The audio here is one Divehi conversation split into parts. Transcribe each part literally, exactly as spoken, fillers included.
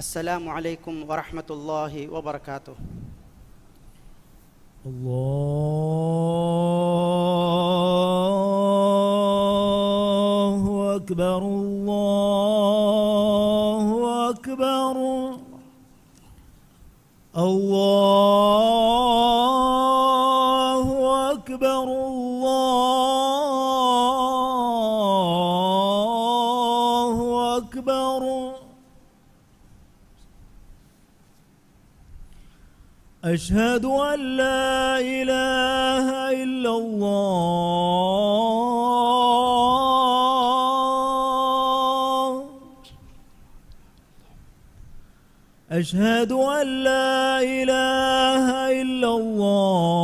السلام عليكم ورحمة الله وبركاته. الله أكبر، الله أكبر، الله أكبر، الله أكبر. أشهد أن لا إله إلا الله. أشهد أن لا إله إلا الله.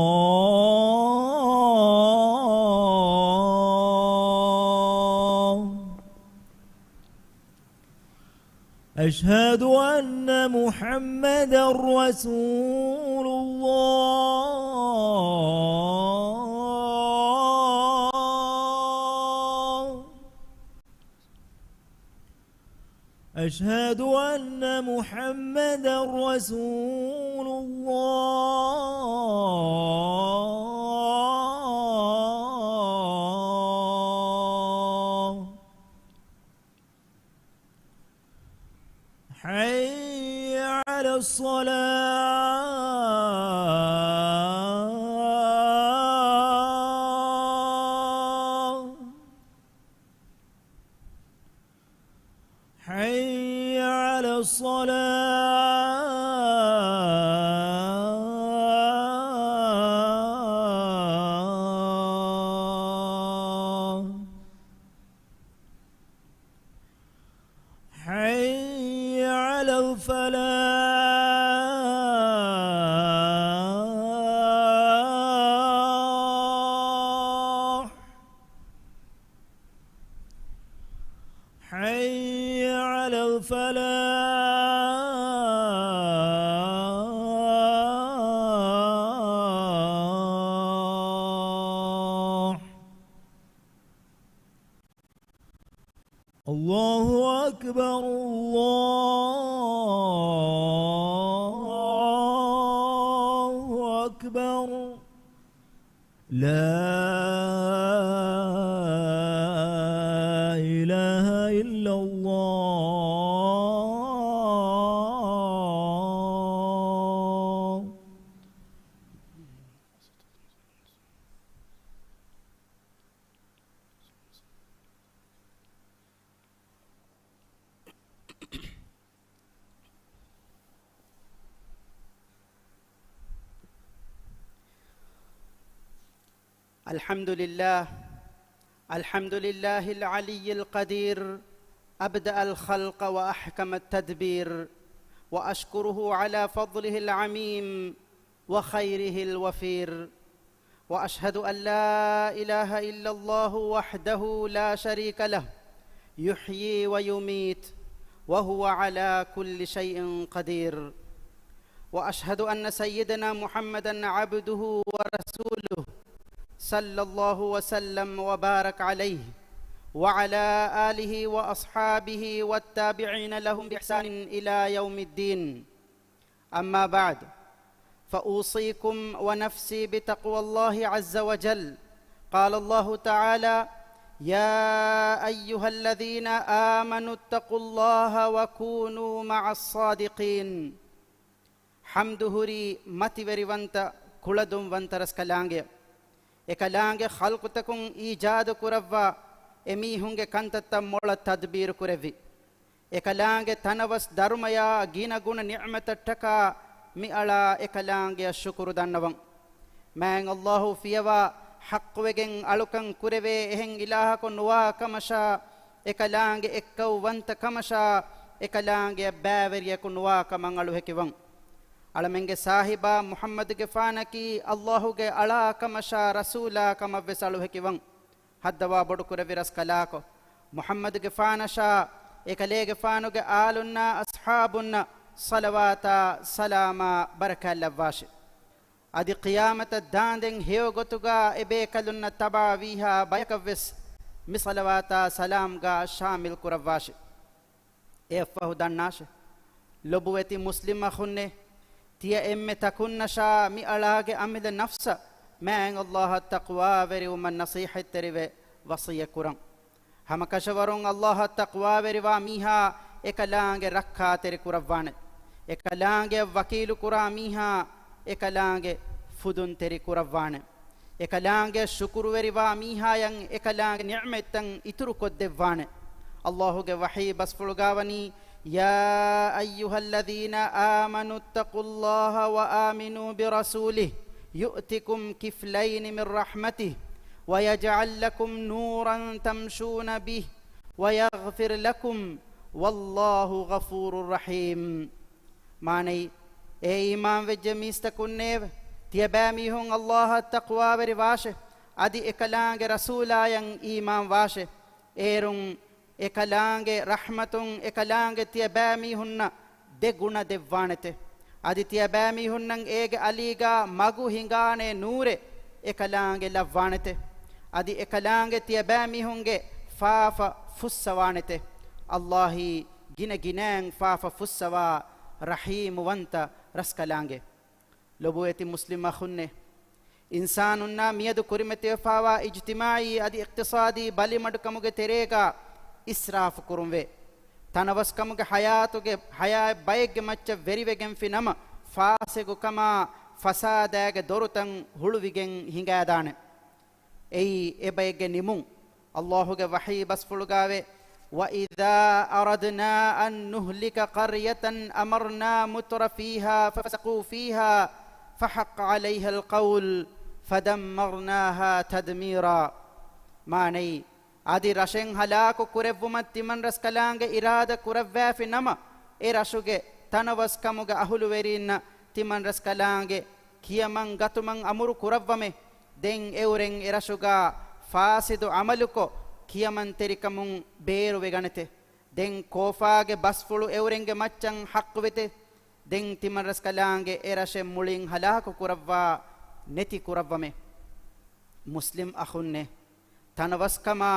أشهد أن محمدا رسول الله. أشهد أن محمدا رسول الله. حي على الصلاة. حي على الصلاة. حي على الفلاح. حي على الفلاح. الله أكبر، الله أكبر. لا إله إلا الله. الحمد لله. الحمد لله العلي القدير، أبدأ الخلق وأحكم التدبير، وأشكره على فضله العميم وخيره الوفير، وأشهد أن لا إله إلا الله وحده لا شريك له، يحيي ويميت، وهو على كل شيء قدير. وأشهد أن سيدنا محمدا عبده ورسوله، صلى الله وسلم وبارك عليه، وعلى آله وأصحابه والتابعين لهم بإحسان إلى يوم الدين. أما بعد، فأوصيكم ونفسي بتقوى الله عز وجل. قال الله تعالى: يا أيها الذين آمنوا اتقوا الله وكونوا مع الصادقين. ޙަމްދު ހުރީ މަތިވެރިވަންތަ، ކުޅަދުންވަންތަ ރަސްކަލާނގެއަށް. އެކަލާނގެ ޚަލްޤުތަކުން އީޖާދު ކުރައްވާ އެމީހުންގެ ކަންތައްތައް މޮޅަށް ތަދްބީރު ކުރެއްވި، އެކަލާނގެ ތަނަވަސް ދަރުމަޔާ ގިނަ ގުނަ ނިޢުމަތަށްޓަކާ މިއަޅާ އެކަލާނގެއަށް ޝުކުރު ދަންނަވަން. މާތް ﷲ ފިޔަވާ ޙައްޤުވެގެން އަޅުކަން ކުރެވޭ އެހެން އިލާހަކު ނުވާ ކަމަށާ، އެކަލާނގެ އެއްކައުވަންތަ ކަމަށާ، އެކަލާނގެއަށް ބައިވެރިޔަކު ނުވާ ކަމަށް އަޅުހެކިވަން. އަޅަމެންގެ ސާހިބާ މުޙައްމަދުގެފާނަކީ ﷲ ގެ އަޅާ ކަމަށާ ރަސޫލާ ކަމަށްވެސް އަޅުހެކިވަން. ހައްދަވާ ބޮޑުކުރެއްވި ރަސްކަލާކޮ، މުޙައްމަދުގެފާނަށާ، އެކަލޭގެފާނުގެ އާލުންނާ އަޞްޙާބުންނަށް ޞަލަވާތާ ސަލާމާ ބަރަކާތް ލައްވާށި. އަދި ޤިޔާމަތަށް ދާނދެން ހެޔޮ ގޮތުގާ އެބޭކަލުންނަށް ތަބާވީހާ ބަޔަކަށްވެސް މި ޞަލަވާތާ ސަލާމްގާ ޝާމިލް ކުރައްވާށި. އެއަށްފަހު ދަންނާށެ، ލޮބުވެތި މުސްލިމް އަޚުންނޭ، ތިޔަ އެންމެ ތަކުންނަށާ މި އަޅާގެ އަމިއްލަ ނަފްސަށް މާތް ﷲ އަށް ތަޤްވާވެރިވުމަށް ނަޞީޙަތްތެރިވެ ވަޞިއްޔަތް ކުރަން. ހަމަކަށަވަރުން ﷲ އަށް ތަޤްވާވެރިވާ މީހާ އެކަލާނގެ ރައްކާތެރި ކުރައްވާނެ. އެކަލާނގެއަށް ވަކީލު ކުރާ މީހާ އެކަލާނގެ ފުދުންތެރި ކުރައްވާނެ. އެކަލާނގެ ޝުކުރުވެރިވާ މީހާޔަށް އެކަލާނގެ ނިޢުމަތްތައް އިތުރުކޮށްދެއްވާނެ. ﷲ ގެ ވަޙީ ބަސްފުޅުގާވަނީ، يا أيها الذين آمنوا اتقوا الله وآمنوا برسوله يؤتكم كفلين من رحمته ويجعل لكم نورا تمشون به ويغفر لكم والله غفور رحيم. މާނައީ، އޭ އީމާންވެއްޖެ މީސްތަކުންނޭވެ! ތިޔަބައިމީހުން ﷲ އަށް ތަޤްވާވެރިވާށެ، އަދި އެކަލާނގެ ރަސޫލާޔަށް އީމާންވާށެ. އޭރުން އެކަލާނގެ ރަޙްމަތުން އެކަލާނގެ ތިޔަބައިމީހުންނަށް ދެ ގުނަ ދެއްވާނެތެ. އަދި ތިޔަބައިމީހުންނަށް އޭގެ އަލީގާ މަގު ހިނގާނޭ ނޫރެއް އެކަލާނގެ ލައްވާނެތެ. އަދި އެކަލާނގެ ތިޔަބައިމީހުންގެ ފާފަ ފުއްސަވާނެތެ. ﷲ އީ ގިނަ ގިނައިން ފާފަ ފުއްސަވާ ރަޙީމުވަންތަ ރަސްކަލާނގެ. ލޮބުވެތި މުސްލިމް އަޚުންނޭ! އިންސާނުންނާ މިއަދު ކުރިމަތިވެފާވާ އިޖްތިމާޢީ އަދި އިޤްތިޞާދީ ބަލިމަޑުކަމުގެ ތެރޭގާ އިސްރާފު ކުރުންވޭ. ތަނަވަސްކަމުގެ ޙަޔާތުގެ ޙަޔާތް ބައެއްގެ މައްޗަށް ވެރިވެގެންފި ނަމަ، ފާސިގުކަމާ ފަސާދާގެ ދޮރުތައް ހުޅުވިގެން ހިނގާދާނެ. އެއީ އެބައެއްގެ ނިމުން. ﷲ ގެ ވަޙީ ބަސްފުޅުގާވޭ، وإذا أردنا أن نهلك قرية أمرنا مترفيها ففسقوا فيها فحق عليها القول فدمرناها تدميرا. މާނައީ، އަދި ރަށެއް ހަލާކު ކުރެއްވުމަށް ތިމަންރަސްކަލާނގެ އިރާދަ ކުރައްވާފި ނަމަ، އެ ރަށުގެ ތަނަވަސްކަމުގެ އަހުލުވެރީންނަށް ތިމަންރަސްކަލާނގެ ކިޔަމަން ގަތުމަން އަމުރު ކުރައްވަމޭ. ދެން އެއުރެން އެރަށުގާ ފާސިދު ޢަމަލުކޮށް، ކިޔަމަންތެރިކަމުން ބޭރުވެގަނެތެ. ދެން ކޯފާގެ ބަސްފުޅު އެއުރެންގެ މައްޗަށް ޙައްޤުވެތެ. ދެން ތިމަންރަސްކަލާނގެ އެރަށެއް މުޅިން ހަލާކު ކުރައްވާ ނެތި ކުރައްވަމޭ. މުސްލިމް އަޚުންނޭ! ތަނަވަސްކަމާ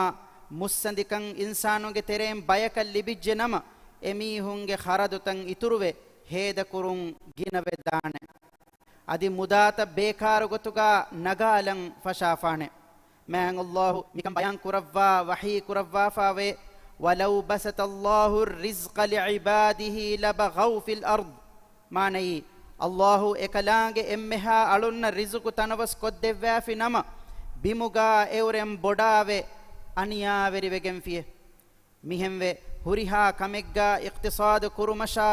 މުއްސަނދިކަން އިންސާނުންގެ ތެރެއިން ބަޔަކަށް ލިބިއްޖެ ނަމަ، އެމީހުންގެ ޚަރަދުތައް އިތުރުވެ ހޭދަކުރުން ގިނަވެދާނެ. އަދި މުދާތައް ބޭކާރު ގޮތުގާ ނަގާލަން ފަށާފާނެ. މާތް ﷲ މިކަން ބަޔާން ކުރައްވާ ވަޙީ ކުރައްވާފާވޭ، ولو بسط الله الرزق لعباده لبغوا في الأرض. މާނައީ، ﷲ އެކަލާނގެ އެންމެހާ އަޅުންނަށް ރިޒުޤު ތަނަވަސް ކޮށްދެއްވާފި ނަމަ، ބިމުގާ އެއުރެން ބޮޑާވެ އަނިޔާވެރިވެގެންފިޔޭ. މިހެންވެ، ހުރިހާ ކަމެއްގާ އިޤްތިޞާދު ކުރުމަށާ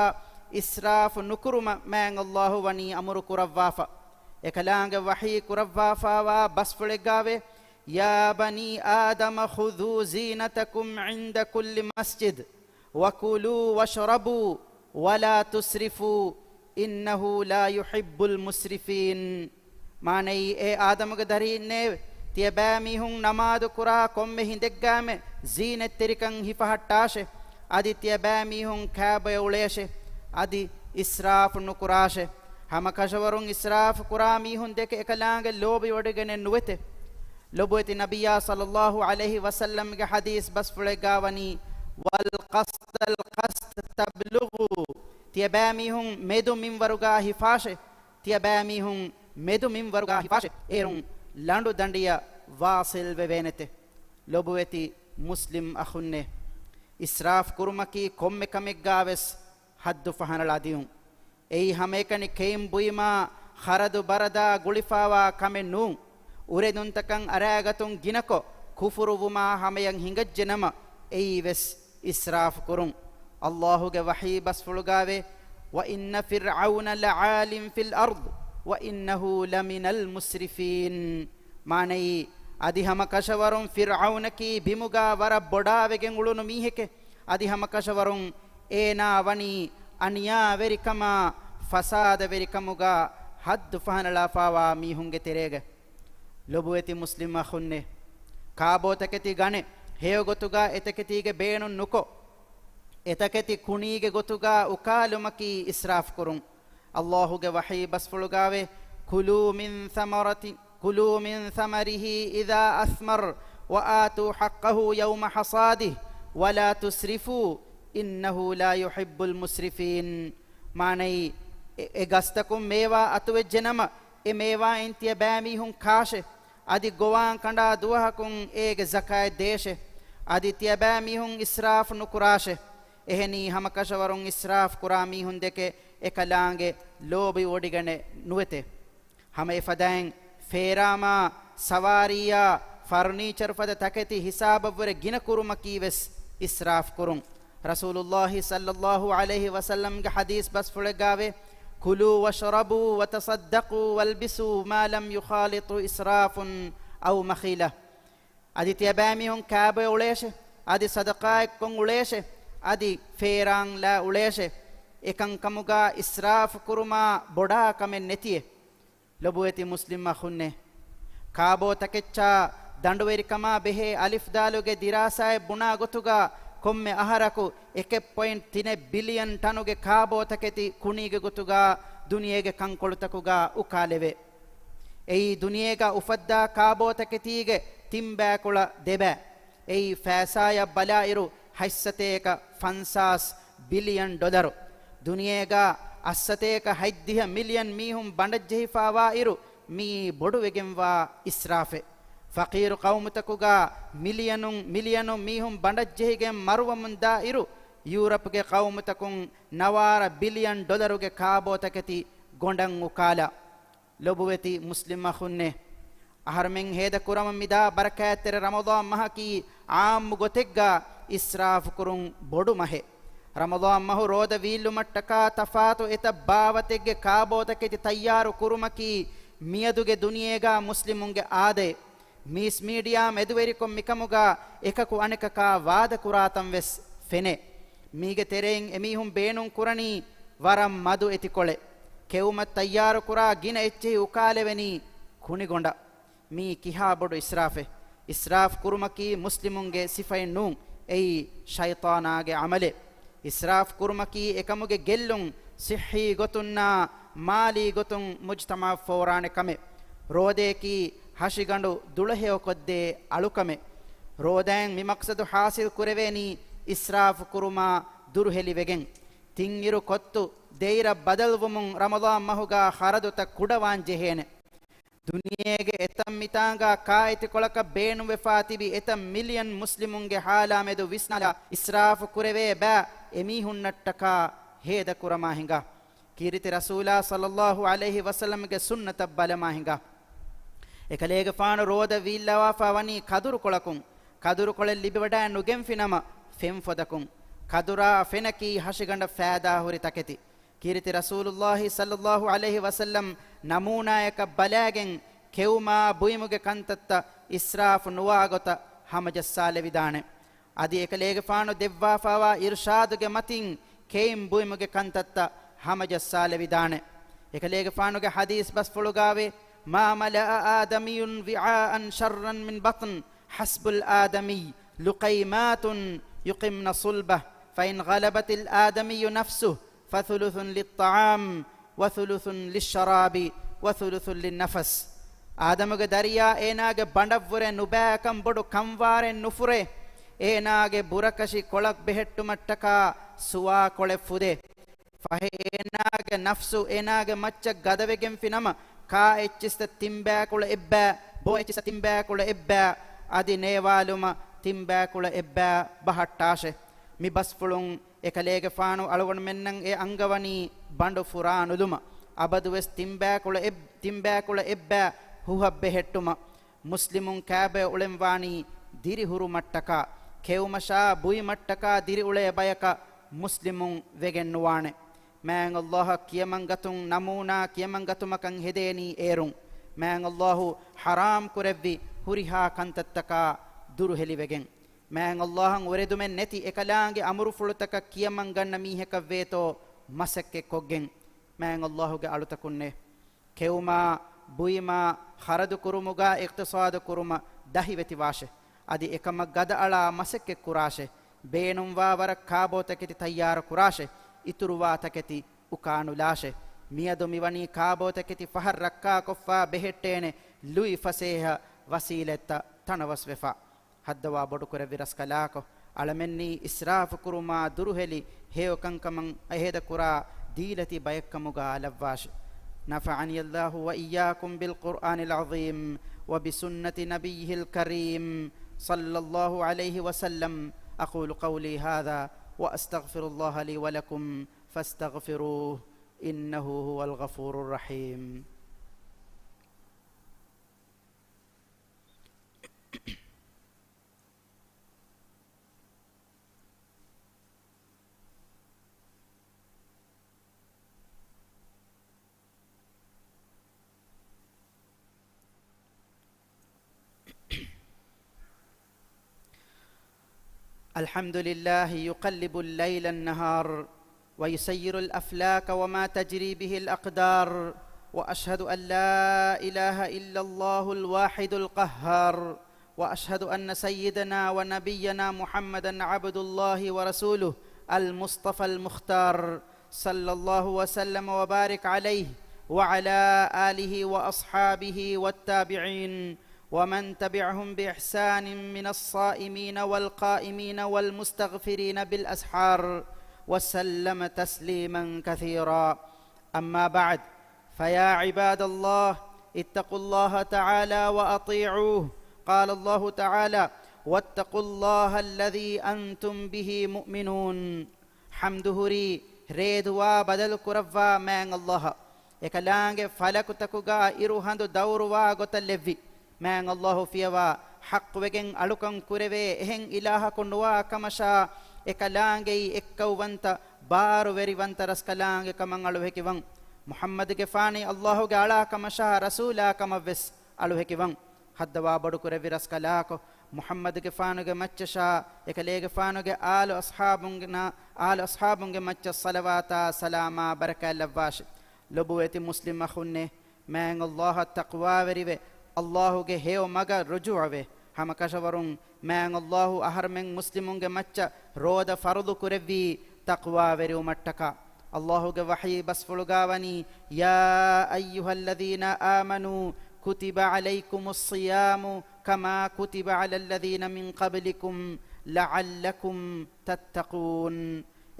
އިސްރާފު ނުކުރުމަށް މާތް ﷲ ވަނީ އަމުރު ކުރައްވާފަ. އެކަލާނގެ ވަޙީ ކުރައްވާފާވާ ބަސްފުޅެއްގާވޭ، يا بني آدم خذوا زينتكم عند كل مسجد وكلوا واشربوا ولا تسرفوا إنه لا يحب المسرفين. މާނައީ، އޭ އާދަމުގެ ދަރީންނޭވެ! ތިޔަބައިމީހުން ނަމާދު ކުރާ ކޮންމެ ހިނދެއްގާމެ ޒީނަތްތެރިކަން ހިފަހައްޓާށެ. އަދި ތިޔަބައިމީހުން ކާބޮޔަށް އުޅޭށެ. އަދި އިސްރާފު ނުކުރާށެ. ހަމަކަށަވަރުން އިސްރާފު ކުރާ މީހުން ދެކެ އެކަލާނގެ ލޯބިވޮޑިގެނެއް ނުވެތެ. ލޮބުވެތި ނަބިއްޔާ ޞައްލައްލާހު ޢަލައިހި ވަސައްލަމްގެ ޙަދީޘް ބަސްފުޅެއްގާ ވަނީ، والقصد القصد تبلغوا. ތިޔަބައިމީހުން މެދު މިންވަރުގާ ހިފާށެ. ތިޔަބައިމީހުން މެދު މިންވަރުގާ ހިފާށެ. އޭރުން ލަނޑު ދަނޑިއަށް ވާޞިލް ވެވޭނެތެ. ލޮބުވެތި މުސްލިމް އަޚުންނޭ! އިސްރާފް ކުރުމަކީ ކޮންމެ ކަމެއްގާވެސް ޙައްދު ފަހަނަޅާ ދިޔުން. އެއީ ހަމައެކަނި ކެއިން ބުއިމާ ޚަރަދު ބަރަދާ ގުޅިފާވާ ކަމެއް ނޫން. އުރެދުންތަކަށް އަރާގަތުން ގިނަކޮށް، ކުފުރުވުމާ ހަމަޔަށް ހިނގައްޖެ ނަމަ، އެއީ ވެސް އިސްރާފު ކުރުން. ﷲ ގެ ވަޙީ ބަސްފުޅުގާވޭ، وإن فرعون لعال في الأرض وإنه لمن المسرفين. މާނައީ، އަދި ހަމަ ކަށަވަރުން ފިރްޢައުނަކީ ބިމުގާ ވަރަށް ބޮޑާވެގެން އުޅުނު މީހެކޭ. އަދި ހަމަ ކަށަވަރުން އޭނާ ވަނީ އަނިޔާވެރިކަމާ ފަސާދަވެރިކަމުގާ ޙައްދު ފަހަނަޅާފާވާ މީހުންގެ ތެރޭގަ. ލޮބުވެތި މުސްލިމް އަޚުންނޭ! ކާބޯތަކެތި ގަނެ، ހެޔޮ ގޮތުގާ އެތަކެތީގެ ބޭނުން ނުކޮށް، އެތަކެތި ކުނީގެ ގޮތުގާ އުކާލުމަކީ އިސްރާފް ކުރުން. ﷲ ގެ ވަޙީ ބަސްފުޅުގާވޭ، كلوا من ثمرة، كلوا من ثمره إذا أثمر وآتوا حقه يوم حصاده ولا تسرفوا إنه لا يحب المسرفين. މާނައީ، އެ، އެ ގަސްތަކުން މޭވާ އަތުވެއްޖެނަމަ، އެ މޭވާއިން ތިޔަބައިމީހުން ކާށެ، އަދި ގޮވާން ކަނޑާ ދުވަހަކުން އޭގެ ޒަކާތް ދޭށެ، އަދި ތިޔަބައިމީހުން އިސްރާފު ނުކުރާށެ. އެހެނީ، ހަމަކަށަވަރުން އިސްރާފު ކުރާ މީހުންދެކެ އެކަލާނގެ ލޯބިވޮޑިގަނެ ނުވެތެ. ހަމަ އެފަދައިން، ފޭރާމާ، ސަވާރީއާ، ފަރުނީޗަރު ފަދަ ތަކެތި ހިސާބަށްވުރެ ގިނަ ކުރުމަކީ ވެސް އިސްރާފު ކުރުން. ރަސޫލުއްލާހި ޞައްލައްލާހު ޢަލައިހި ވަސައްލަމްގެ ޙަދީޘް ބަސްފުޅެއްގާވޭ، "كلوا واشربوا وتصدقوا والبسوا ما لم يخالط إسراف أو مخيلة." އަދި ތިޔަބައިމީހުން ކާބޮއެ އުޅޭށެ، އަދި ޞަދަޤާތްކޮށް އުޅޭށެ، އަދި ފޭރާންލާ އުޅޭށެ، އެކަންކަމުގާ އިސްރާފު ކުރުމާ ބޮޑާ ކަމެއް ނެތިއެ. ލޮބުވެތި މުސްލިމް އަޚުންނޭ! ކާބޯ ތަކެއްޗާ ދަނޑުވެރިކަމާ ބެހޭ އަލިފްދާލުގެ ދިރާސާއެއް ބުނާ ގޮތުގާ، ކޮންމެ އަހަރަކު އެކެއް ޕޮއިންޓް ތިނެއް ބިލިއަން ޓަނުގެ ކާބޯ ތަކެތި ކުނީގެ ގޮތުގާ ދުނިޔޭގެ ކަންކޮޅުތަކުގާ އުކާލެވޭ. އެއީ ދުނިޔޭގާ އުފައްދާ ކާބޯ ތަކެތީގެ ތިން ބައިކުޅަ ދެބައި. އެއީ ފައިސާއަށް ބަލާއިރު، ހަތްސަތޭކަ ފަންސާސް ބިލިއަން ޑޮލަރު. ދުނިޔޭގާ އަށްސަތޭކަ ހަތްދިހަ މިލިއަން މީހުން ބަނޑަށްޖެހިފާވާ އިރު، މިއީ ބޮޑުވެގެންވާ އިސްރާފެއް. ފަޤީރު ޤައުމުތަކުގާ މިލިއަނުން މިލިއަނުން މީހުން ބަނޑަށްޖެހިގެން މަރުވަމުންދާ އިރު، ޔޫރަޕްގެ ޤައުމުތަކުން ނަވާރަ ބިލިއަން ޑޮލަރުގެ ކާބޯތަކެތި ގޮނޑަށް އުކާލާ. ލޮބުވެތި މުސްލިމް އަޚުންނޭ! އަހަރުމެން ހޭދަކުރަމުން މިދާ ބަރަކާތްތެރި ރަމަޟާން މަހަކީ ޢާއްމު ގޮތެއްގާ އިސްރާފުކުރުން ބޮޑު މަހެއް. ރަމަޟާން މަހު ރޯދަ ވީއްލުމަށްޓަކާ ތަފާތު އެތައް ބާވަތެއްގެ ކާބޯތަކެތި ތައްޔާރު ކުރުމަކީ މިއަދުގެ ދުނިޔޭގާ މުސްލިމުންގެ އާދައެއް. މީސް މީޑިއާ މެދުވެރިކޮށް މިކަމުގާ އެކަކު އަނެކަކާ ވާދަކުރާތަން ވެސް ފެނޭ. މީގެ ތެރެއިން އެމީހުން ބޭނުން ކުރަނީ ވަރަށް މަދު އެތިކޮޅެއް. ކެއުމަށް ތައްޔާރުކުރާ ގިނަ އެއްޗެހި އުކާލެވެނީ ކުނިގޮނޑަށް. މީ ކިހާ ބޮޑު އިސްރާފެއް؟ އިސްރާފް ކުރުމަކީ މުސްލިމުންގެ ސިފައެއް ނޫން. އެއީ ޝައިޠާނާގެ ޢަމަލެއް. އިސްރާފް ކުރުމަކީ އެކަމުގެ ގެއްލުން، ޞިއްޙީ ގޮތުންނާ މާލީ ގޮތުން މުޖްތަމަޢަށް ފޯރާނެ ކަމެއް. ރޯދަޔަކީ ހަށިގަނޑު ދުޅަހެޔޮކޮށްދޭ އަޅުކަމެއް. ރޯދައިން މި މަޤްޞަދު ޙާޞިލް ކުރެވޭނީ އިސްރާފު ކުރުމާ ދުރުހެލިވެގެން. ތިން އިރު ކޮއްތު، ދެއިރަށް ބަދަލުވުމުން ރަމަޟާން މަހުގާ ޚަރަދުތައް ކުޑަވާން ޖެހޭނެ. ދުނިޔޭގެ އެތައް މިތާނގާ ކާއެތިކޮޅަކަށް ބޭނުންވެފާ ތިބި އެތައް މިލިއަން މުސްލިމުންގެ ޙާލާމެދު ވިސްނާލާ، އިސްރާފު ކުރެވޭ ބައި އެމީހުންނަށްޓަކާ ހޭދަކުރަމާ ހިނގާ. ކީރިތި ރަސޫލާ ޞައްލައްލާހު ޢަލައިހި ވަސައްލަމްގެ ސުންނަތަށް ބަލަމާ ހިނގާ. އެކަލޭގެފާނު ރޯދަ ވީއްލަވާފާ ވަނީ ކަދުރުކޮޅަކުން. ކަދުރުކޮޅެއް ލިބިވަޑައެއް ނުގެންފިނަމަ، ފެންފޮދަކުން. ކަދުރާ ފެނަކީ ހަށިގަނޑަށް ފައިދާހުރި ތަކެތި. ކީރިތި ރަސޫލުއްލާހި ޞައްލައްލާހު ޢަލައިހި ވަސައްލަމް ނަމޫނާޔަކަށް ބަލާގެން، ކެއުމާ ބުއިމުގެ ކަންތައްތައް އިސްރާފު ނުވާގޮތަށް ހަމަޖައްސާލެވިދާނެ. އަދި އެކަލޭގެފާނު ދެއްވާފާވާ އިރުޝާދުގެ މަތިން ކެއިން ބުއިމުގެ ކަންތައްތައް ހަމަޖައްސާލެވިދާނެ. އެކަލޭގެފާނުގެ ޙަދީޘް ބަސްފުޅުގާވޭ، "ما ملأ آدمي وعاء شرا من بطن، حسب الآدمي لقيمات يقمن صلبه، فإن غلبت الآدمي نفسه، فثلث للطعام، وثلث للشراب، وثلث للنفس." އާދަމުގެ ދަރިޔާ އޭނާގެ ބަނޑަށްވުރެ ނުބައިކަން ބޮޑު ކަންވާރެއް ނުފުރޭ. އޭނާގެ ބުރަކަށި ކޮޅަށް ބެހެއްޓުމަށްޓަކާ ސުވާކޮޅެއް ފުދޭ. ފަހެ އޭނާގެ ނަފްސު އޭނާގެ މައްޗަށް ގަދަވެގެންފިނަމަ، ކާ އެއްޗިސްތައް ތިންބައިކުޅަ އެއްބައި، ބޯ އެއްޗިސްތައް ތިންބައިކުޅަ އެއްބައި، އަދި ނޭވާލުމަށް ތިންބައިކުޅަ އެއްބައި ބަހައްޓާށެ. މި ބަސްފުޅުން އެކަލޭގެފާނު އަޅުގަނޑުމެންނަށް އެ އަންގަވަނީ ބަނޑު ފުރާނުލުމަށް. އަބަދުވެސް ތިންބައިކުޅަ އެއް، ތިންބައިކުޅަ އެއްބައި ހުހަށް ބެހެއްޓުމަށް. މުސްލިމުން ކާބޮއެ އުޅެންވާނީ ދިރިހުރުމަށްޓަކާ، ކެއުމަށާ ބުއިމަށްޓަކާ ދިރިއުޅޭ ބަޔަކަށް މުސްލިމުން ވެގެންނުވާނެ. މާތް ﷲ އަށް ކިޔަމަންގަތުން ނަމޫނާ ކިޔަމަންގަތުމަކަށް ހެދޭނީ އޭރުން. މާތް ﷲ ޙަރާމް ކުރެއްވި ހުރިހާ ކަންތައްތަކާ ދުރުހެލިވެގެން. މާތް ﷲ އަށް އުރެދުމެއް ނެތި އެކަލާނގެ އަމުރުފުޅުތަކަށް ކިޔަމަންގަންނަ މީހަކަށް ވޭތޯ މަސައްކަތް ކޮށްގެން. މާތް ﷲ ގެ އަޅުތަކުންނޭ! ކެއުމާ، ބުއިމާ، ޚަރަދު ކުރުމުގާ އިޤްތިޞާދު ކުރުމަށް ދަހިވެތިވާށެ. އަދި އެކަމަށް ގަދައަޅާ މަސައްކަތް ކުރާށެ. ބޭނުންވާ ވަރަށް ކާބޯތަކެތި ތައްޔާރު ކުރާށެ. އިތުރުވާ ތަކެތި އުކާނުލާށެ. މިއަދު މިވަނީ ކާބޯތަކެތި ފަހަށް ރައްކާކޮށްފާ ބެހެއްޓޭނެ ލުއިފަސޭހަ ވަސީލަތްތައް ތަނަވަސްވެފަ. ހައްދަވާ ބޮޑުކުރެއްވި ރަސްކަލާކޮ، އަޅަމެންނީ އިސްރާފު ކުރުމާ ދުރުހެލި ހެޔޮކަންކަމަށް އެހޭދަކުރާ ދީލަތި ބައެއްކަމުގަ އަލައްވާށި. نفعني الله وإياكم بالقرآن العظيم وبسنة نبيه الكريم صلى الله عليه وسلم. أقول قولي هذا وأستغفر الله لي ولكم فاستغفروه إنه هو الغفور الرحيم. الحمد لله يقلب الليل النهار ويسير الأفلاك وما تجري به الأقدار، وأشهد أن لا إله إلا الله الواحد القهار، وأشهد أن سيدنا ونبينا محمدا عبد الله ورسوله المصطفى المختار، صلى الله وسلم وبارك عليه وعلى آله وأصحابه والتابعين ومن تبعهم بإحسان من الصائمين والقائمين والمستغفرين بالأسحار، وسلم تسليما كثيرا. أما بعد، فيا عباد الله، اتقوا الله تعالى وأطيعوه. قال الله تعالى: واتقوا الله الذي أنتم به مؤمنون. ޙަމްދު ހުރީ ރޭދުވާ ބަދަލު ކުރައްވާ މާތް ﷲ އަށް. އެކަލާނގެ ފަލަކުތަކުގަ އިރު ހަނދު ދައުރުވާ ގޮތަށް ލެއްވި މާތް ﷲ ފިޔަވާ ޙައްޤުވެގެން އަޅުކަން ކުރެވޭ އެހެން އިލާހަކު ނުވާ ކަމަށާ، އެކަލާނގެއީ އެއްކައުވަންތަ ބާރުވެރިވަންތަ ރަސްކަލާނގެ ކަމަށް އަޅުހެކިވަން. މުޙައްމަދުގެފާނީ ﷲ ގެ އަޅާ ކަމަށާ ރަސޫލާ ކަމަށް ވެސް އަޅުހެކިވަން. ހައްދަވާ ބޮޑުކުރެއްވި ރަސްކަލާކޮ، މުޙައްމަދުގެފާނުގެ މައްޗަށާ، އެކަލޭގެފާނުގެ އާލު އަޞްޙާބުން، އާލު އަޞްޙާބުންގެ މައްޗަށް ޞަލަވާތާ ސަލާމާ ބަރަކާތް ލައްވާށި. ލޮބުވެތި މުސްލިމް އަޚުންނޭ، މާތް ﷲ އަށް ތަޤްވާވެރިވެ، ﷲ ގެ ހެޔޮ މަގަށް ރުޖޫޢަވެ، ހަމަ ކަށަވަރުން މާތް ﷲ އަހަރުމެން މުސްލިމުންގެ މައްޗަށް ރޯދަ ފަރުޟު ކުރެއްވީ ތަޤްވާވެރިވުމަށްޓަކާ. ﷲ ގެ ވަޙީ ބަސްފުޅުގަ ވަނީ، يا أيها الذين آمنوا كتب عليكم الصيام كما كتب على الذين من قبلكم لعلكم تتقون.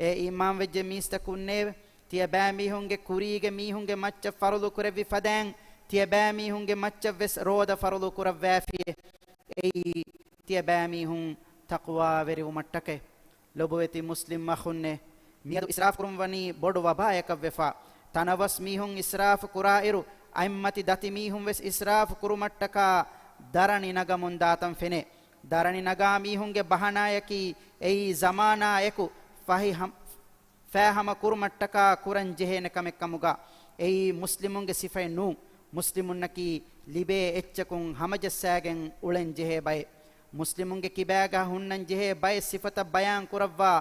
އޭ އީމާންވެއްޖެ މީސްތަކުންނޭވެ! ތިޔަބައިމީހުންގެ ކުރީގެ މީހުންގެ މައްޗަށް ފަރުޟު ކުރެއްވި ފަދައިން، ތިޔަބައިމީހުންގެ މައްޗަށް ވެސް ރޯދަ ފަރުޟު ކުރައްވާފިއޭ. އެއީ، ތިޔަބައިމީހުން ތަޤްވާވެރިވުމަށްޓަކައި. ލޮބުވެތި މުސްލިމް އަޚުންނޭ، މިއަދު އިސްރާފު ކުރުން ވަނީ ބޮޑު ވަބާޔަކަށް ވެފަ. ތަނަވަސް މީހުން އިސްރާފު ކުރާއިރު، އަތްމަތި ދަތި މީހުން ވެސް އިސްރާފު ކުރުމަށްޓަކާ ދަރަނި ނަގަމުން ދާތަން ފެނޭ. ދަރަނި ނަގާ މީހުންގެ ބަހަނާޔަކީ، އެއީ ޒަމާނާ އެކު ފަހި ހަމް-، ފާހަމަ ކުރުމަށްޓަކާ ކުރަން ޖެހޭނެ ކަމެއް ކަމުގަ. އެއީ މުސްލިމުންގެ ސިފައެއް ނޫން. މުސްލިމުންނަކީ ލިބޭ އެއްޗަކުން ހަމަޖައްސާގެން އުޅެން ޖެހޭ ބައެއް. މުސްލިމުންގެ ކިބާގަ ހުންނަން ޖެހޭ ބައެއް ސިފަތައް ބަޔާން ކުރައްވާ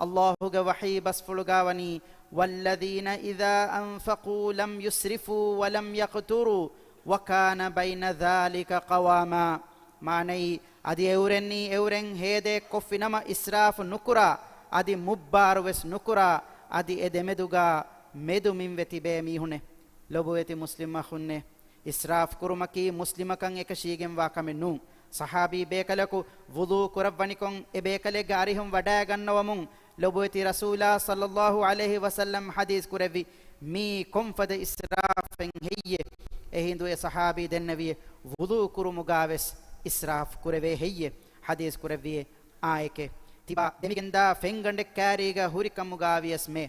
ﷲ ގެ ވަޙީ ބަސްފުޅުގަ ވަނީ، والذين إذا أنفقوا لم يسرفوا ولم يقتروا وكان بين ذلك قواما. މާނައީ، އަދި އެއުރެންނީ އެއުރެން ހޭދައެއް ކޮށްފި ނަމަ އިސްރާފު ނުކުރާ، އަދި މުއްބާރު ވެސް ނުކުރާ، އަދި އެ ދެމެދުގަ މެދުމިންވެ ތިބޭ މީހުނެއް. ލޮބުވެތި މުސްލިމް އަޚުންނޭ، އިސްރާފު ކުރުމަކީ މުސްލިމަކަށް އެކަށީގެންވާ ކަމެއް ނޫން. ޞަޙާބީ ބޭކަލަކު ވުޟޫ ކުރައްވަނިކޮށް، އެ ބޭކަލެއްގެ އަރިހުން ވަޑައިގަންނަވަމުން، ލޮބުވެތި ރަސޫލާ ޞައްލައްލާހު ޢަލައިހި ވަސައްލަމް ޙަދީޘް ކުރެއްވި، މީ ކޮންފަދަ އިސްރާފެއް ހެއްޔޭ؟ އެހިނދު އެ ޞަޙާބީ ދެންނެވިއޭ، ވުޟޫ ކުރުމުގަ ވެސް އިސްރާފު ކުރެވޭ ހެއްޔޭ؟ ޙަދީޘް ކުރެއްވިއޭ، އާއެކޭ. ތިބާ ދެމިގެންދާ ފެންގަނޑެއް ކާރީގަ ހުރި ކަމުގަ ވިޔަސް މޭ.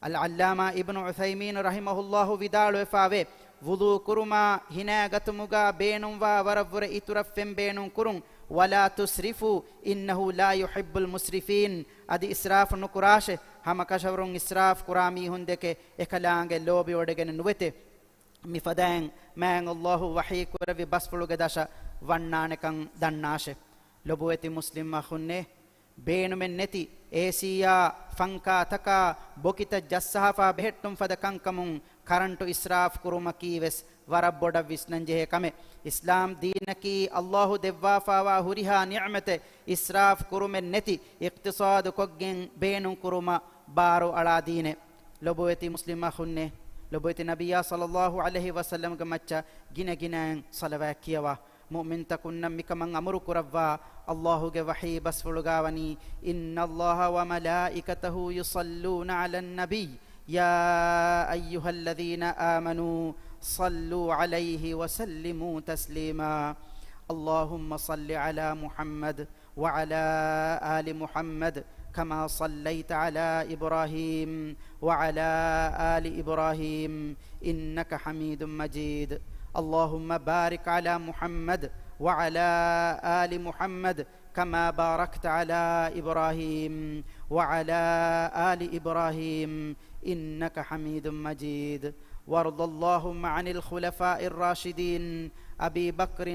އަލްޢައްލާމާ އިބްނު ޢުޘައިމީނު ރަޙިމަހުﷲ ވިދާޅުވެފާވޭ، ވުޟޫ ކުރުމާ ހިނާ ގަތުމުގަ ބޭނުންވާ ވަރަށްވުރެ އިތުރަށް ފެން ބޭނުން ކުރުން، ولا تسرفوا إنه لا يحب المسرفين. އަދި އިސްރާފު ނުކުރާށޭ، ހަމަ ކަށަވަރުން އިސްރާފު ކުރާ މީހުންދެކެ އެކަލާނގެ ލޯބިވޮޑިގެނެއް ނުވެތޭ. މިފަދައިން މާތް ﷲ ވަޙީ ކުރެއްވި ބަސްފުޅުގެ ދަށަށް ވަންނާނެކަން ދަންނާށޭ. ލޮބުވެތި މުސްލިމް އަޚުންނޭ، ބޭނުމެއް ނެތި އޭސީއާ، ފަންކާތަކާ، ބޮކިތައް ޖައްސާފާ ބެހެއްޓުން ފަދަ ކަންކަމުން ކަރަންޓު އިސްރާފު ކުރުމަކީ ވެސް ވަރަށް ބޮޑަށް ވިސްނަން ޖެހޭ ކަމެއް. އިސްލާމް ދީނަކީ ﷲ ދެއްވާފާވާ ހުރިހާ ނިޢުމަތެއް އިސްރާފު ކުރުމެއް ނެތި އިޤްތިޞާދު ކޮށްގެން ބޭނުން ކުރުމަށް ބާރު އަޅާ ދީނެއް. ލޮބުވެތި މުސްލިމް އަޚުންނޭ، ލޮބުވެތި ނަބިއްޔާ ޞައްލައްލާހު ޢަލައިހި ވަސައްލަމްގެ މައްޗަށް ގިނަ ގިނައިން ޞަލަވާތް ކިޔަވާ. މުއުމިންތަކުންނަށް މިކަމަށް އަމުރު ކުރައްވާ. ﷲ ގެ ވަޙީ ބަސްފުޅުގަ ވަނީ، إن الله وملائكته يصلون على النبي يا أيها الذين آمنوا صلوا عليه وسلموا تسليما. اللهم صل على محمد وعلى آل محمد كما صليت على إبراهيم وعلى آل إبراهيم إنك حميد مجيد. اللهم بارك على محمد وعلى آل محمد كما باركت على إبراهيم وعلى آل إبراهيم إنك حميد مجيد. وارض اللهم عن الخلفاء الراشدين أبي بكر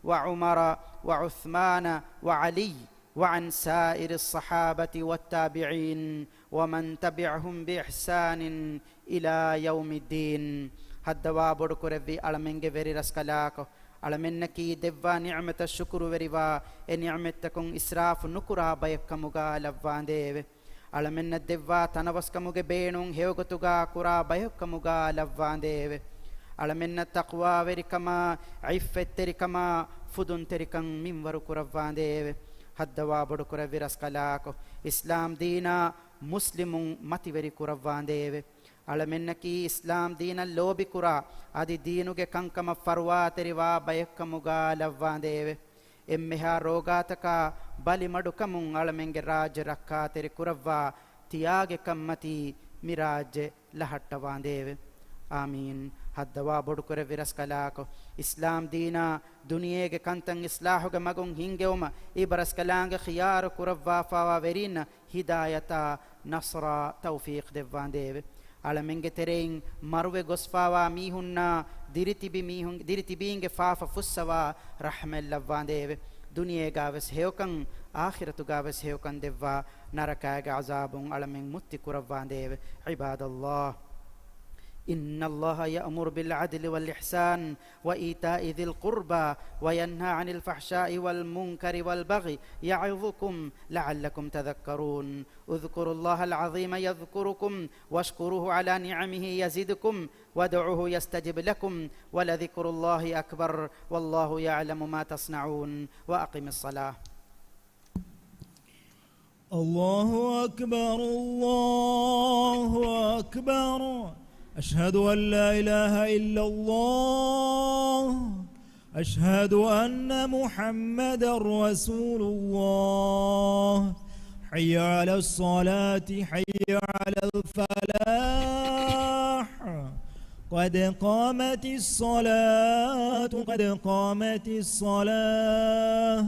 وعمر وعثمان وعلي وعن سائر الصحابة والتابعين ومن تبعهم بإحسان إلى يوم الدين. ހައްދަވާ ބޮޑުކުރެއްވި އަޅަމެންގެ ވެރިރަސްކަލާކޮ، އަޅަމެންނަކީ ދެއްވާ ނިޢުމަތަށް ޝުކުރުވެރިވާ، އެ ނިޢުމަތްތަކުން އިސްރާފު ނުކުރާ ބަޔެއްކަމުގާ ލައްވާނދޭވެ. އަޅަމެންނަށް ދެއްވާ ތަނަވަސްކަމުގެ ބޭނުން ހެޔޮގޮތުގާ ކުރާ ބަޔެއްކަމުގާ ލައްވާނދޭވެ. އަޅަމެންނަށް ތަޤްވާވެރިކަމާ، ޢިއްފަތްތެރިކަމާ، ފުދުންތެރިކަން މިންވަރު ކުރައްވާނދޭވެ. ހައްދަވާ ބޮޑުކުރެއްވި ރަސްކަލާކޮ، އިސްލާމް ދީނާ މުސްލިމުން މަތިވެރި ކުރައްވާނދޭވެ. އަޅަމެންނަކީ އިސްލާމް ދީނަށް ލޯބިކުރާ، އަދި ދީނުގެ ކަންކަމަށް ފަރުވާތެރިވާ ބަޔެއްކަމުގާ ލައްވާނދޭވެ. އެންމެހާ ރޯގާތަކާ ބަލިމަޑުކަމުން އަޅަމެންގެ ރާއްޖެ ރައްކާތެރި ކުރައްވާ ތިޔާގެ ކަންމަތީ މި ރާއްޖެ ލަހައްޓަވާނދޭވެ. އާމީން. ހައްދަވާ ބޮޑުކުރެއްވި ރަސްކަލާކޮ، އިސްލާމް ދީނާ ދުނިޔޭގެ ކަންތައް އިސްލާހުގެ މަގުން ހިންގެވުމަށް އިބަރަސްކަލާނގެ ޚިޔާރު ކުރައްވާފާވާ ވެރީންނަށް ހިދާޔަތާ، ނަޞްރާ، ތައުފީޤް ދެއްވާނދޭވެ. އަޅަމެންގެ ތެރެއިން މަރުވެ ގޮސްފާވާ މީހުންނާ ދިރިތިބި މީހުން، ދިރިތިބީންގެ ފާފަ ފުއްސަވާ ރަޙްމަތް ލައްވާނދޭވެ. ދުނިޔޭގާވެސް ހެޔޮކަން، އާޚިރަތުގާވެސް ހެޔޮކަން ދެއްވާ، ނަރަކާގެ ޢަޒާބުން އަޅަމެން މުއްތި ކުރައްވާނދޭވެ. عباد الله، إن الله يأمر بالعدل والإحسان وإيتاء ذي القربى وينهى عن الفحشاء والمنكر والبغي يعظكم لعلكم تذكرون. اذكروا الله العظيم يذكركم واشكروه على نعمه يزدكم وادعوه يستجب لكم ولذكر الله أكبر والله يعلم ما تصنعون. وأقم الصلاة. الله أكبر، الله أكبر. أشهد أن لا إله إلا الله. أشهد أن محمدا رسول الله. حي على الصلاة، حي على الفلاح. قد قامت الصلاة، قد قامت الصلاة.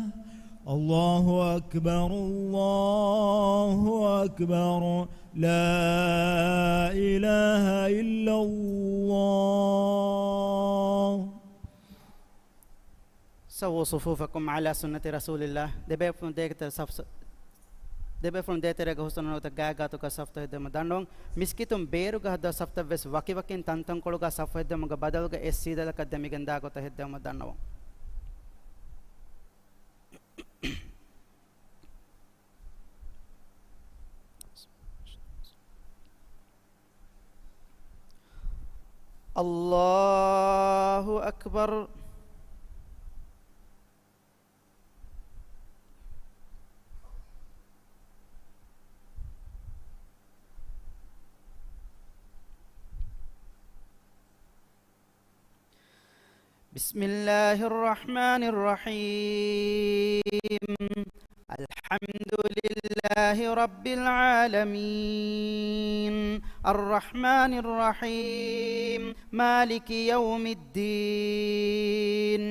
الله أكبر، الله أكبر. لا إله إلا الله. سووا صفوفكم على سنة رسول الله. ދެބޭފުޅުން ދޭތެރޭގަ ސަފް، ދެބޭފުޅުން ދޭތެރޭގަ ހުސްނުން ނުވަތަ ގާތްގާތުގަ ސަފްތައް ހެއްދެވުމަށް ދަންނަވަން. މިސްކިތުން ބޭރުގަ ހަދާ ސަފްތައްވެސް ވަކިވަކިން ތަންތަންކޮޅުގަ ސަފް ހެއްދެވުމުގެ ބަދަލުގަ އެއް ސީދަލަކަށް ދެމިގެންދާ ގޮތަށް ހެއްދެވުމަށް ދަންނަވަން. الله أكبر. بسم الله الرحمن الرحيم. الحمد لله رب العالمين. الرحمن الرحيم. مالك يوم الدين.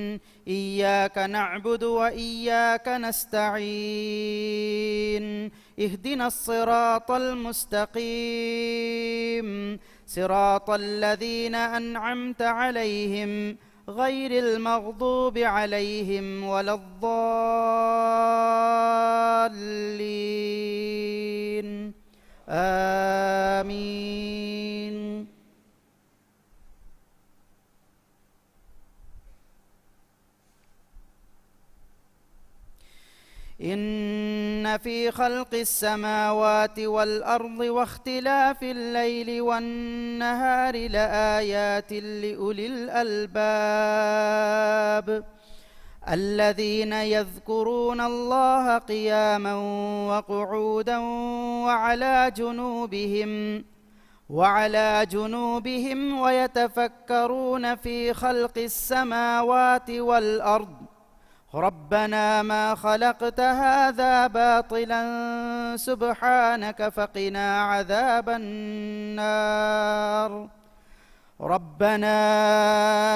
إياك نعبد وإياك نستعين. اهدنا الصراط المستقيم. صراط الذين أنعمت عليهم غير المغضوب عليهم ولا الضالين. آمين. إن في خلق السماوات والأرض واختلاف الليل والنهار لآيات لأولي الألباب الذين يذكرون الله قياما وقعودا وعلى جنوبهم وعلى جنوبهم ويتفكرون في خلق السماوات والأرض ربنا ما خلقت هذا باطلا سبحانك فقنا عذاب النار. ربنا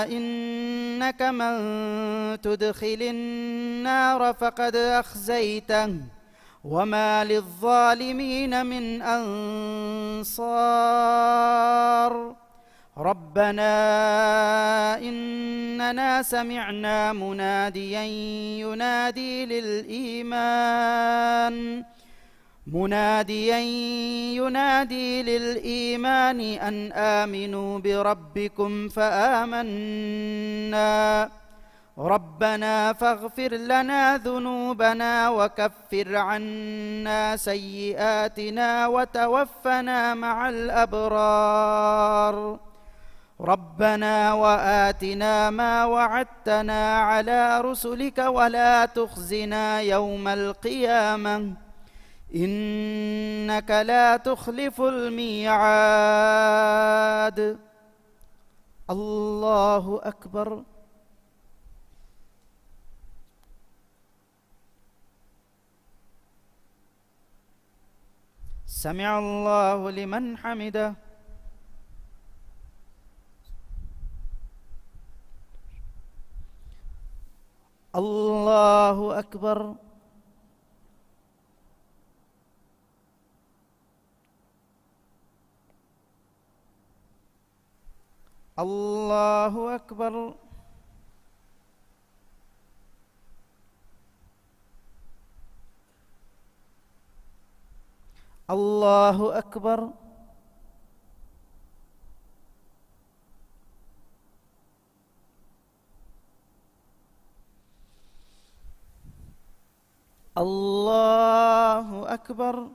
إنك من تدخل النار فقد أخزيته وما للظالمين من أنصار. ربنا إننا سمعنا مناديا ينادي للإيمان، مناديا ينادي للإيمان أن آمنوا بربكم فآمنا. ربنا فاغفر لنا ذنوبنا وكفر عنا سيئاتنا وتوفنا مع الأبرار. ربنا وآتنا ما وعدتنا على رسلك ولا تخزنا يوم القيامة إنك لا تخلف الميعاد. الله أكبر. سمع الله لمن حمده. الله أكبر. الله أكبر. الله أكبر. الله أكبر.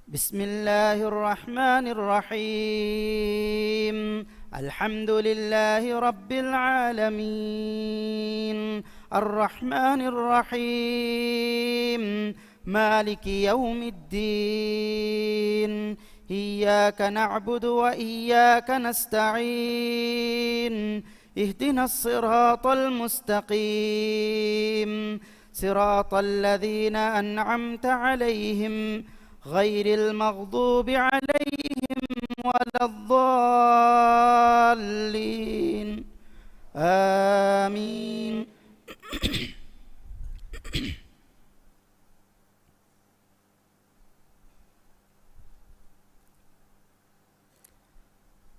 بسم الله الرحمن الرحيم. الحمد لله رب العالمين. الرحمن الرحيم. مالك يوم الدين. إياك نعبد وإياك نستعين. اهدنا الصراط المستقيم. صراط الذين أنعمت عليهم غير المغضوب عليهم ولا الضالين. آمين.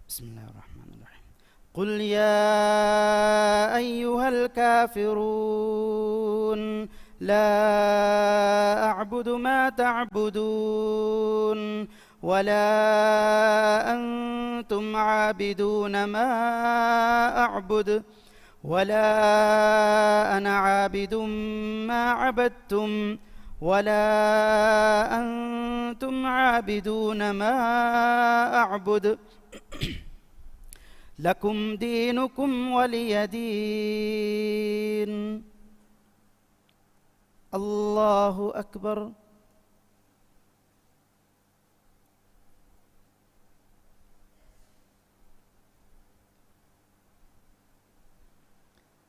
بسم الله الرحمن الرحيم. قل يا أيها الكافرون لا أعبد ما تعبدون ولا أنتم عابدون ما أعبد ولا أنا عابد ما عبدتم ولا أنتم عابدون ما أعبد. لكم دينكم ولي دين. الله أكبر.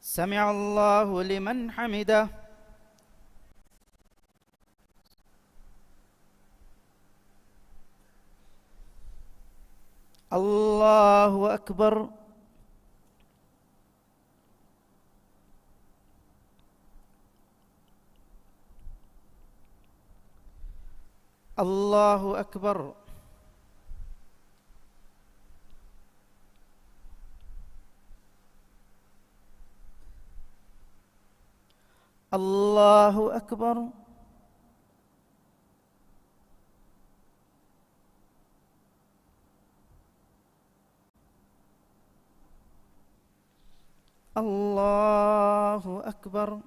سمع الله لمن حمده. الله أكبر. الله أكبر. الله أكبر. الله أكبر.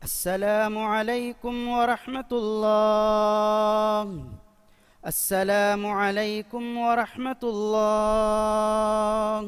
السلام عليكم ورحمة الله. السلام عليكم ورحمة الله.